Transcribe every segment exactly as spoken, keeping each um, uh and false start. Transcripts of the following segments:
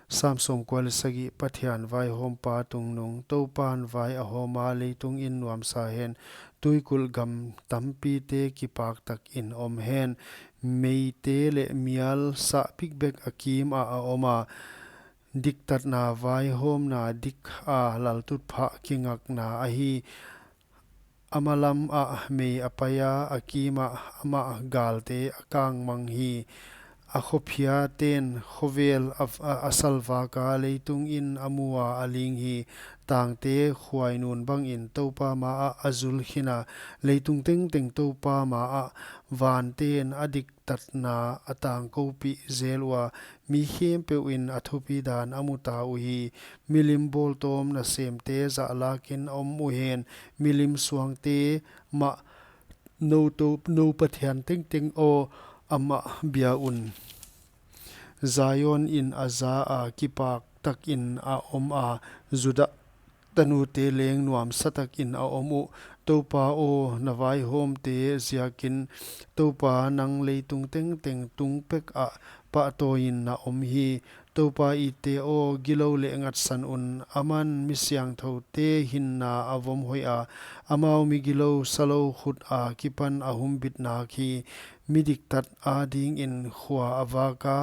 Sam sawmkua leh sagih. Pathian vaihawmpa tungnung. Toupan vai a hawm a, leitungin nuamsa hen, tuikulh gam tampite kipak takin om hen. Meite leh mial sah bikbek a kim ah a om a, diktatna vaihawmna dik a, laltutphah kingakna ahi. A malam ah mei a pai a, a kim ah amah galte a kangmang hi. A khophiaten khovel a, a, a salvak a, leitungin a mu a, a ling hi. Tangte khuainun bangin Toupa ma ah a zul khin a, leitung tengteng Toupa ma ah. Vanten a diktatna a tangkoupih zel ua, mi khempeuhin a thupidan a muta uhi. Milim bawltawm nasemte zahlakin om uhen. Milim suangte mah, nou, tou, nou pathian tengteng aw, amah bia un. Zionin a za a, kipak takin a om a, Judah tanute leng nuamsa takin a om uh. Toupa aw, na vaihawmte ziakin, Toupa, nang leitung tengteng tung pek ah pahtawiin na om hi. Toupa itte aw, gilou leh ngatsan un. Aman mi siangthoute hinna a vom hoih a, amau migilou salou khut akipan a humbit nak hi. Mi diktat adingin khua a vak a,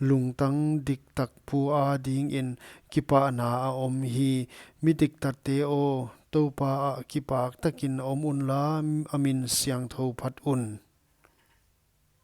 lungtang diktak pu adingin kipahna a om hi. Mi diktatte aw, Toupa ah kipak takin om unla, a min siangthou phat un.